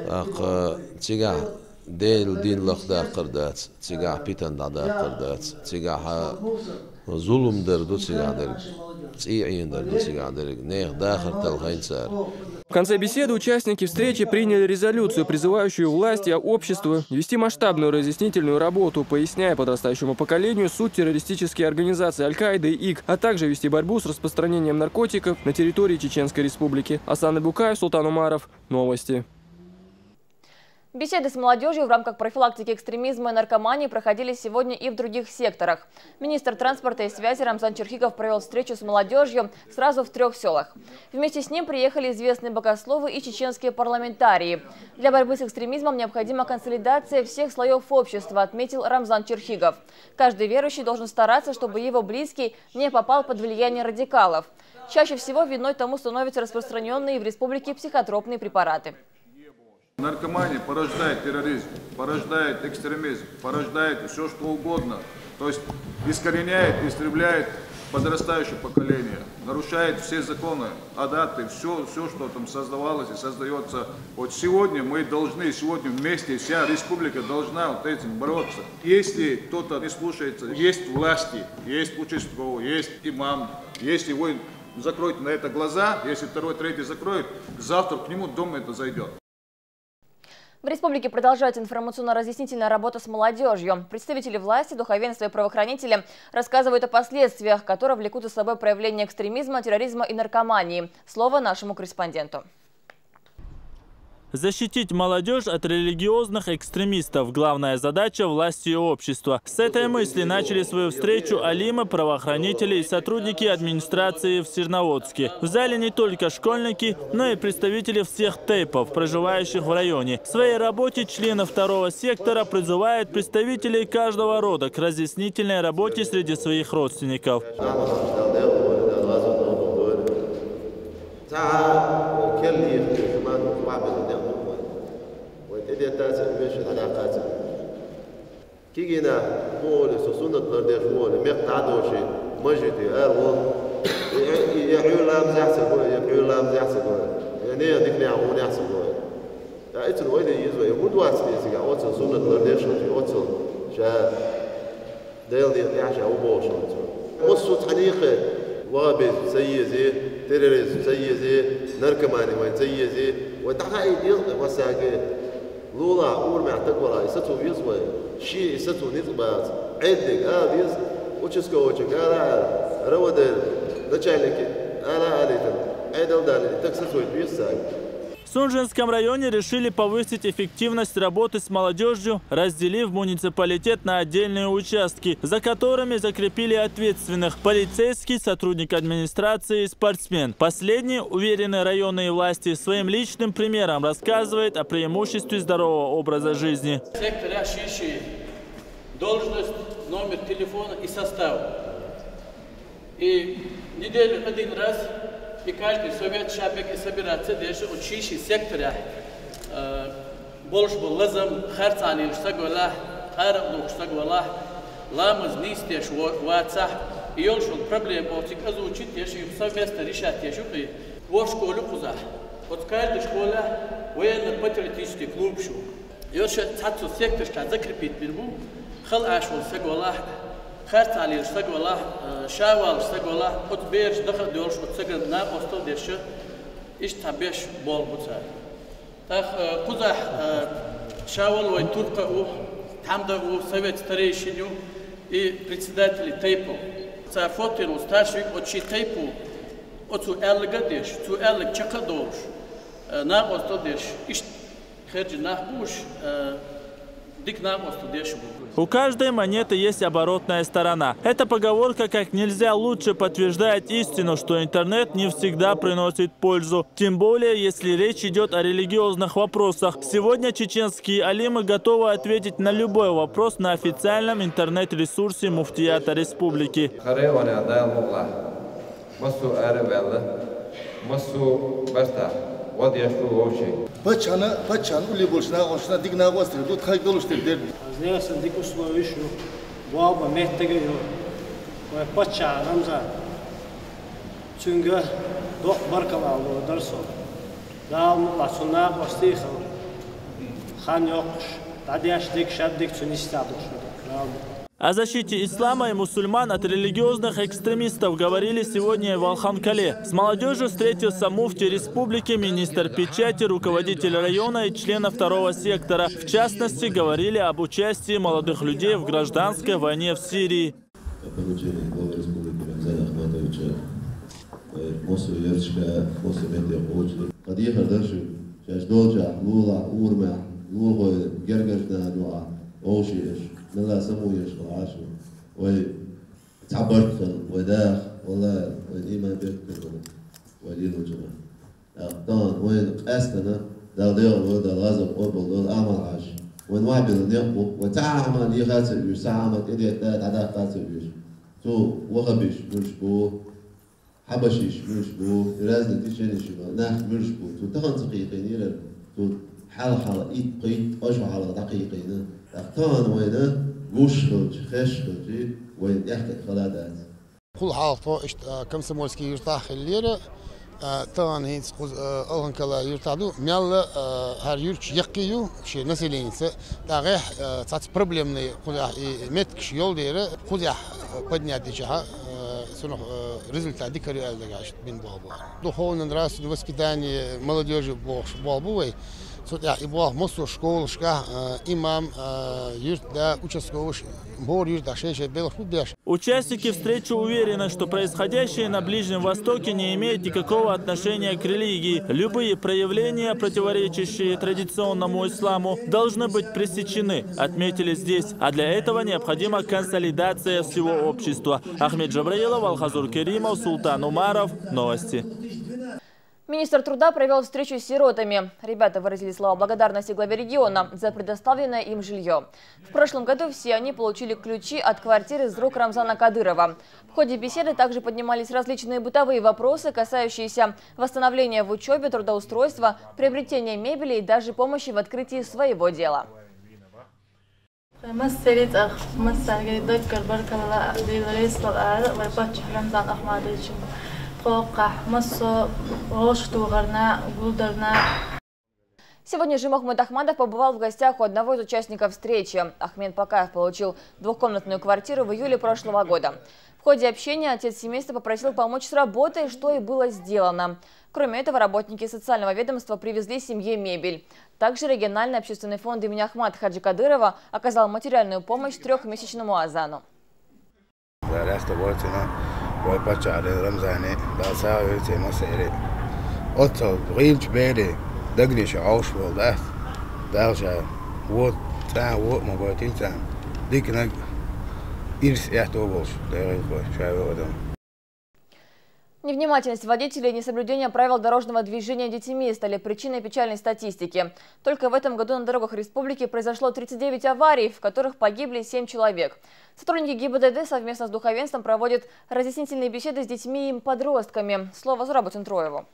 ТӀаккха цигахь Делан дин лахдаккхар дац, цигахь питана дӀадаккхар дац, цигахь зулам дар ду цигахь дерг, цӀий Ӏенар ду цигахь дерг, нехан дахар талхийна цара. В конце беседы участники встречи приняли резолюцию, призывающую власти и общество вести масштабную разъяснительную работу, поясняя подрастающему поколению суть террористической организации Аль-Каиды и ИГ, а также вести борьбу с распространением наркотиков на территории Чеченской Республики. Асан Букаев, Султан Умаров. Новости. Беседы с молодёжью в рамках профилактики экстремизма и наркомании проходили сегодня и в других секторах. Министр транспорта и связи Рамзан Черхигов провёл встречу с молодёжью сразу в трёх сёлах. Вместе с ним приехали известные богословы и чеченские парламентарии. Для борьбы с экстремизмом необходима консолидация всех слоёв общества, отметил Рамзан Черхигов. Каждый верующий должен стараться, чтобы его близкий не попал под влияние радикалов. Чаще всего виной тому становятся распространённые в республике психотропные препараты. Наркомания порождает терроризм, порождает экстремизм, порождает всё что угодно. То есть искореняет, истребляет подрастающее поколение, нарушает все законы, адаты, всё, всё, что там создавалось и создаётся. Вот сегодня мы должны, сегодня вместе вся республика должна вот этим бороться. Если кто-то не слушается, есть власти, есть участковый, есть имам. Если вы закроете на это глаза, если второй, третий закроет, завтра к нему дом это зайдёт. В республике продолжается информационно-разъяснительная работа с молодёжью. Представители власти, духовенства и правоохранители рассказывают о последствиях, которые влекут за собой проявление экстремизма, терроризма и наркомании. Слово нашему корреспонденту. Защитить молодёжь от религиозных экстремистов — главная задача власти и общества. С этой мысли начали свою встречу алимы, правоохранители и сотрудники администрации в Серноводске. В зале не только школьники, но и представители всех тейпов, проживающих в районе. В своей работе члены второго сектора призывают представителей каждого рода к разъяснительной работе среди своих родственников. Цхьа а керла ехачу хӀуманах къахьбелла некъ ду вайн. Вайн тӀедеттацара, вешан хьадаккхацара. Кегийнахь бу олий, со суннат лардеш ву олий, мекх дӀа а довший, масжиде ара волу. И, и, я Ӏуьйра ламазехь ца го, я Ӏуьйра ламазехь ца го, я нехан диканехь гӀунехь ца го. ТӀаккха и цунна ойла е еза вай, хӀунда вац те цигахь оццул суннат лардеш хилча, оццул ша Делан дин тӀехь ша ву бохуш хилча. Массо а цхьаьнакхе ваххабизм ца езий, терроризм ца езий, наркомани вайн ца езий, вай дӀахаийта деза массаьрга. Лулахь, урамехь стаг валахь, и сацо веза вай. Шен и сацо ницкъ бац. Ӏедале ала деза, участковыйчуьнга ала а ала, РОВД начальнике ала а алийтина, Ӏедал далийта, стаг сацо веза цаьрга. В Сунженском районе решили повысить эффективность работы с молодёжью, разделив муниципалитет на отдельные участки, за которыми закрепили ответственных: полицейский, сотрудник администрации, спортсмен. Последний, уверенный районные власти, своим личным примером рассказывает о преимуществе здорового образа жизни. Секторе шиши, должность, номер телефона и состав. И неделю один раз, и каждый совет ша мега собираться деш, оцу шиши секторе, э, болуш болу лазам, харцахьа лелаш стаг валахь, къаракъ духуш стаг валахь, ламаз нийса деш во-, вацахь, и йолуш йолу проблема оцуьнга озвучить деш, юха совместно решать деш ю-кх и. ВорхӀ школа ю кхузахь. Оцу каждой школехь военно-патриотический клубаш ю. Йо, ша цхьацца секторашкахь закрепить бина бу, хала Ӏаш волу стаг валахь, харцахьа лелаш стаг валахь, э, ша валлаш стаг валахь, оцу бераш даха а доьлуш, оцу стагана накъостал а деш, иштта цхьа беш болх бу цара. ТӀаккха, э, кхузахь, э, ша волу вайн туркъа а ву, тхьамда а ву, совет старейшин ю и председатели тайпов. Цара фотоьнан старший ву, оцу шен тайпо, оцо аьлларг а деш, цо аьлларг чекх а долуш, э, накъостал а деш, иштта хержа нах бу уьш, э, дика накъостал деш бу. У каждой монеты есть оборотная сторона. Эта поговорка как нельзя лучше подтверждает истину, что интернет не всегда приносит пользу. Тем более, если речь идёт о религиозных вопросах. Сегодня чеченские алимы готовы ответить на любой вопрос на официальном интернет-ресурсе муфтията республики. Хьан районехь Дала мукъ лахь, массо а ара а ваьлла, массо а барт а гӀо деш ду вовшийн. Паччахьна, паччахьна уллехь болчу накъосташна дика накъостий ду, тхайга долуш дерг дерг. Аз нехан дика условиш ю. Боаба меттиге ю вай паччахь Рамзан. Цуьнга доккха баркалла лур дара со. Дала мукъалахь, цунна накъостий хила хан йоккхуш, дӀадеш дерг, шадерг цуьнан йистехь долуш хила. Дала мукъалахь. О защите ислама и мусульман от религиозных экстремистов говорили сегодня и в Алханкале. С молодёжью встретился муфти республики, министр печати, руководитель района и члены второго сектора. В частности, говорили об участии молодых людей в гражданской войне в Сирии. По поручению главы республики Рамзана Ахматовича, э, массо а ярташка, массо а метте кхочуш ду. Ткъа дехар дара шуьга, шаьш долчохь, лулахь, урамехь, лулахой гергарчу нахана юкъахь вовшах еш, мелла самукъа еш хилахь шу. Вай цхьа барт хила, вай даха, валлахӀи, вайн иман бехк бина, вай лелочунах. ТӀаккха тахана вайна къаьстина, Дала дегӀ лойла, Дала гӀазот къобал дойла, Ӏамал Хьаьжа. Вайн вахь бина некъ бу, вай цхьа а Ӏамал леха ца оьшу, цхьа а Ӏамал тӀедетта, дӀадаккха ца оьшу. Цу ваххабиш муьлш бу, хьабашиш муьлш бу, и разный движенеш йолу нах муьлш бу. Цо тахана ца кхайкхийнера, цо хьалха-хьалха, итт-пхийтта, ткъа шо хьалха дӀакхайкхийна. ТӀаккха тахана вайна гуш хилча, хезаш хилча, вайна тӀехь тӀе хала дац. Кхул хьалха тхо иштта, а, Комсомольский юьртахь хиллера, а, тахана хӀинца кхуза, а, Алханкала юьртахь ду. Мелла, а, хӀара юьрташ яккхий ю шен населеница. ТӀаккха, а, цхьацца проблемный кхузахь и меттигаш йолу дера, кхузахь, а, поднять дичахьа, а, цунах, а, результат дика ю аьлла дагахь иштта бина болх бу. Духовно-нравственное воспитание молодёжи бохуш болх бу вай. Цу тӀехь и болх массо а школашкахь, а, имам, а, юьртда, участковыш, хӀора юьртахь шай-шай белхаш бу беш. Участники встречи уверены, что происходящее на Ближнем Востоке не имеет никакого отношения к религии. Любые проявления, противоречащие традиционному исламу, должны быть пресечены, отметили здесь. А для этого необходима консолидация всего общества. Ахмед Джабраилов, Алхазур Керимов, Султан Умаров. Новости. Министр труда провёл встречу с сиротами. Ребята выразили слова благодарности главе региона за предоставленное им жильё. В прошлом году все они получили ключи от квартир из рук Рамзана Кадырова. В ходе беседы также поднимались различные бытовые вопросы, касающиеся восстановления в учёбе, трудоустройства, приобретения мебели и даже помощи в открытии своего дела. Массеран а цӀарах, массаьрга даггара баркалла, Дела реза хуьлда ала вай паччахь Рамзан Ахматовича. Тхо кхузахь массо а вовшахтохарна, гулдарна. Сегодня Жамахмуд Ахмадов побывал в гостях у одного из участников встречи. Ахмед Пакаев получил двухкомнатную квартиру в июле прошлого года. В ходе общения отец семейства попросил помочь с работой, что и было сделано. Кроме этого, работники социального ведомства привезли семье мебель. Также региональный общественный фонд имени Ахмата Хаджи Кадырова оказал материальную помощь трёхмесячному Азану. Дала раьза хуьлда цунна, вай паччахьна Рамзане, Дала сагӀа хуьлда церан массеран а. Оццул гӀийлачу берийн дегнаш Ӏовш волу дац. Дала ша вон цӀа а, вон а ма гойтийла царна. Диканиг, ирс аьтто болуш, дегӀ хой, ша веха адам. Невнимательность водителей и несоблюдение правил дорожного движения детьми стали причиной печальной статистики. Только в этом году на дорогах республики произошло тридцать девять аварий, в которых погибли семь человек. Сотрудники ГИБДД совместно с духовенством проводят разъяснительные беседы с детьми и подростками. Слово Зурабу Центроеву.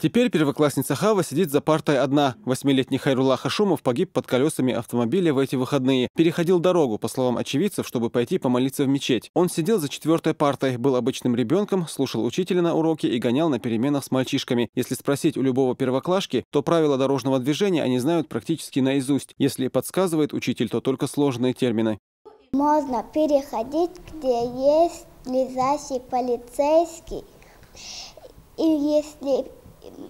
Теперь первоклассница Хава сидит за партой одна. Восьмилетний Хайрулла Хашумов погиб под колесами автомобиля в эти выходные. Переходил дорогу, по словам очевидцев, чтобы пойти помолиться в мечеть. Он сидел за четвёртой партой, был обычным ребёнком, слушал учителя на уроке и гонял на переменах с мальчишками. Если спросить у любого первоклашки, то правила дорожного движения они знают практически наизусть. Если подсказывает учитель, то только сложные термины. Можно переходить, где есть лежащий полицейский. И если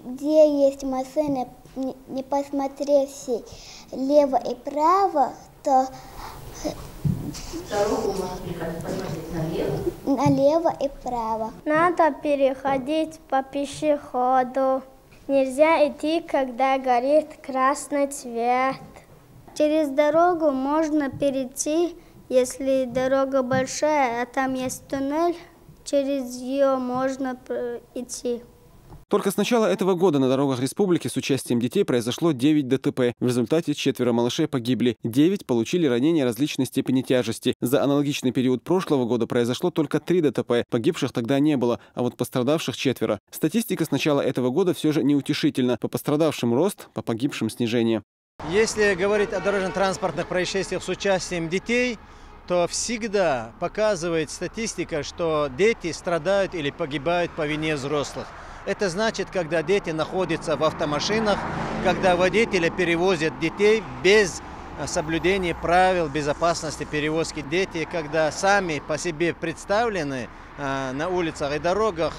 где есть машины, не, не посмотревший лево и право, то дорогу можно переходить, посмотреть налево. Налево и право. Надо переходить по пешеходу. Нельзя идти, когда горит красный цвет. Через дорогу можно перейти, если дорога большая, а там есть туннель, через неё можно п-, идти. Только с начала этого года на дорогах республики с участием детей произошло девять ДТП. В результате четверо малышей погибли, девять получили ранения различной степени тяжести. За аналогичный период прошлого года произошло только три ДТП. Погибших тогда не было, а вот пострадавших четверо. Статистика с начала этого года всё же неутешительна. По пострадавшим рост, по погибшим снижение. Если говорить о дорожно-транспортных происшествиях с участием детей, то всегда показывает статистика, что дети страдают или погибают по вине взрослых. Это значит, когда дети находятся в автомашинах, когда водители перевозят детей без соблюдения правил безопасности перевозки. Дети, когда сами по себе представлены на улицах и дорогах,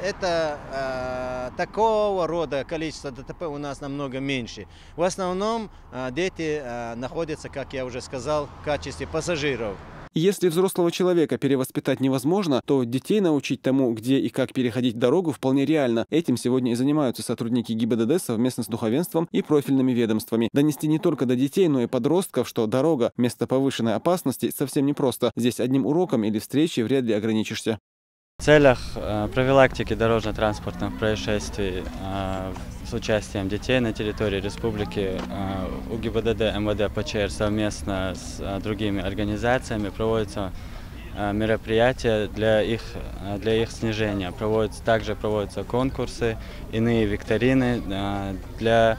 это такого рода количество ДТП у нас намного меньше. В основном дети находятся, как я уже сказал, в качестве пассажиров. Если взрослого человека перевоспитать невозможно, то детей научить тому, где и как переходить дорогу, вполне реально. Этим сегодня и занимаются сотрудники ГИБДД совместно с духовенством и профильными ведомствами. Донести не только до детей, но и подростков, что дорога — место повышенной опасности, совсем непросто. Здесь одним уроком или встречей вряд ли ограничишься. В целях э, профилактики дорожно-транспортных происшествий э, с участием детей на территории республики э, у ГИБДД МВД ПЧР совместно с э, другими организациями проводятся э, мероприятия для их, э, для их снижения. Проводятся, также проводятся конкурсы, иные викторины э, для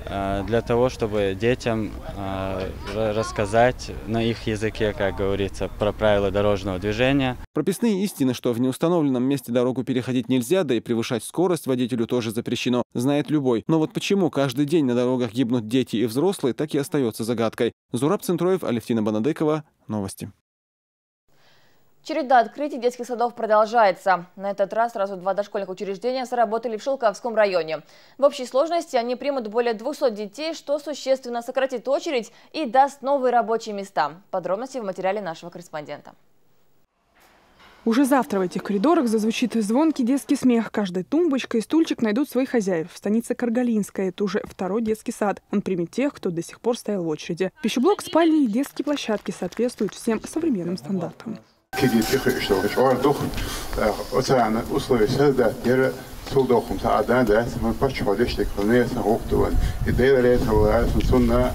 э, для того, чтобы детям э, рассказать на их языке, как говорится, про правила дорожного движения. Прописные истины, что в неустановленном месте дорогу переходить нельзя, да и превышать скорость водителю тоже запрещено, знает любой. Но вот почему каждый день на дорогах гибнут дети и взрослые, так и остается загадкой. Зураб Центроев, Алевтина Банадекова. Новости. Череда открытий детских садов продолжается. На этот раз сразу два дошкольных учреждения заработали в Шелковском районе. В общей сложности они примут более двухсот детей, что существенно сократит очередь и даст новые рабочие места. Подробности в материале нашего корреспондента. Уже завтра в этих коридорах зазвучит звонкий детский смех. Каждая тумбочка и стульчик найдут своих хозяев. В станице Каргалинская это уже второй детский сад. Он примет тех, кто до сих пор стоял в очереди. Пищеблок, спальни и детские площадки соответствуют всем современным стандартам. Киги тихо что чордух оцана условия создать дера сулдохум та адан да мы пачходиште клонеса гуктуван. И дера ретавлар сунна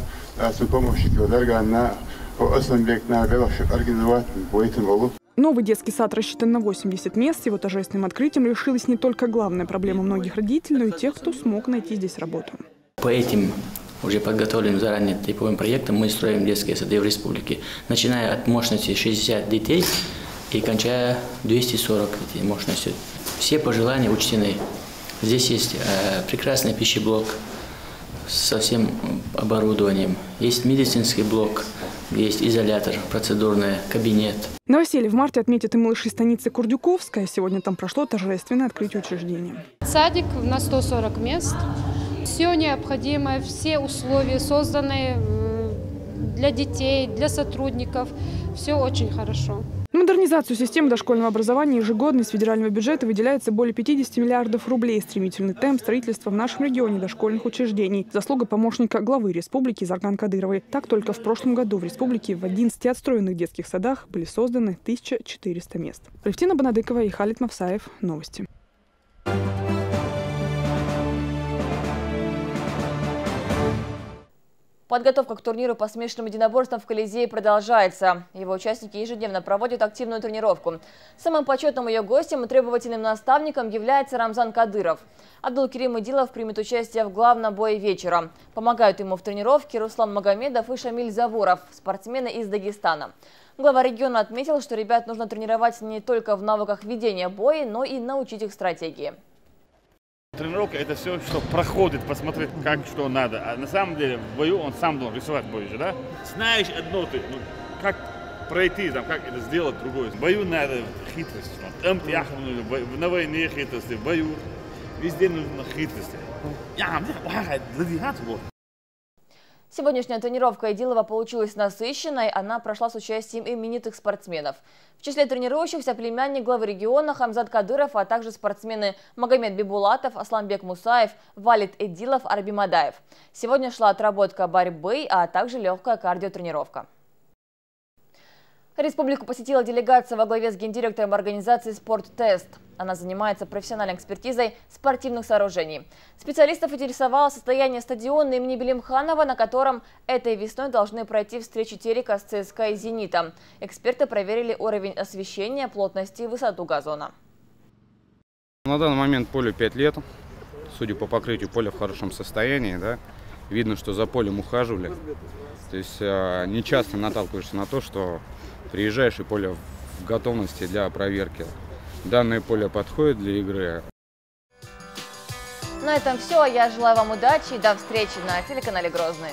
супомощники дарганна о основекна велоши организовать бойтен волу. Новый детский сад рассчитан на восемьдесят мест. Его торжественным открытием решилась не только главная проблема многих родителей, но и тех, кто смог найти здесь работу. По этим уже подготовленным заранее типовым проектам мы строим детские сады в республике, начиная от мощности шестьдесят детей и кончая двести сорок этой мощностью. Все пожелания учтены. Здесь есть э, прекрасный пищеблок со всем оборудованием. Есть медицинский блок, есть изолятор, процедурный кабинет. Новоселье в марте отметят и малыши станицы Курдюковская. Сегодня там прошло торжественное открытие учреждения. Садик на сто сорок мест. Все необходимое, все условия созданы э, для детей, для сотрудников. Все очень хорошо. На модернизацию системы дошкольного образования ежегодно из федерального бюджета выделяется более пятидесяти миллиардов рублей. Стремительный темп строительства в нашем регионе дошкольных учреждений — заслуга помощника главы республики Зарган Кадыровой. Так, только в прошлом году в республике в одиннадцати отстроенных детских садах были созданы тысяча четыреста мест. Алевтина Банадыкова и Халит Мавсаев. Новости. Подготовка к турниру по смешанным единоборствам в Колизее продолжается. Его участники ежедневно проводят активную тренировку. Самым почетным ее гостем и требовательным наставником является Рамзан Кадыров. Абдулкерим Идилов примет участие в главном бое вечера. Помогают ему в тренировке Руслан Магомедов и Шамиль Завуров, спортсмены из Дагестана. Глава региона отметил, что ребят нужно тренировать не только в навыках ведения боя, но и научить их стратегии. Тренировка — это все, что проходит, посмотреть, как что надо. А на самом деле в бою он сам должен рисовать бой же, да? Знаешь одно ты, ну, как пройти, там, как это сделать другое. В бою надо хитрость. Там, на войне хитрости, в бою. Везде нужна хитрость. Сегодняшняя тренировка Идилова получилась насыщенной. Она прошла с участием именитых спортсменов. В числе тренирующихся племянник главы региона Хамзат Кадыров, а также спортсмены Магомед Бибулатов, Асланбек Мусаев, Валид Эдилов, Арби Мадаев. Сегодня шла отработка борьбы, а также легкая кардиотренировка. Республику посетила делегация во главе с гендиректором организации «Спорттест». Она занимается профессиональной экспертизой спортивных сооружений. Специалистов интересовало состояние стадиона имени Белимханова, на котором этой весной должны пройти встречи Терека с ЦСКА и «Зенитом». Эксперты проверили уровень освещения, плотность и высоту газона. На данный момент полю пять лет. Судя по покрытию, поле в хорошем состоянии. Да? Видно, что за полем ухаживали. То есть э, не часто наталкиваешься на то, что приезжаешь и поле в готовности для проверки. Данное поле подходит для игры. На этом все. Я желаю вам удачи и до встречи на телеканале Грозный.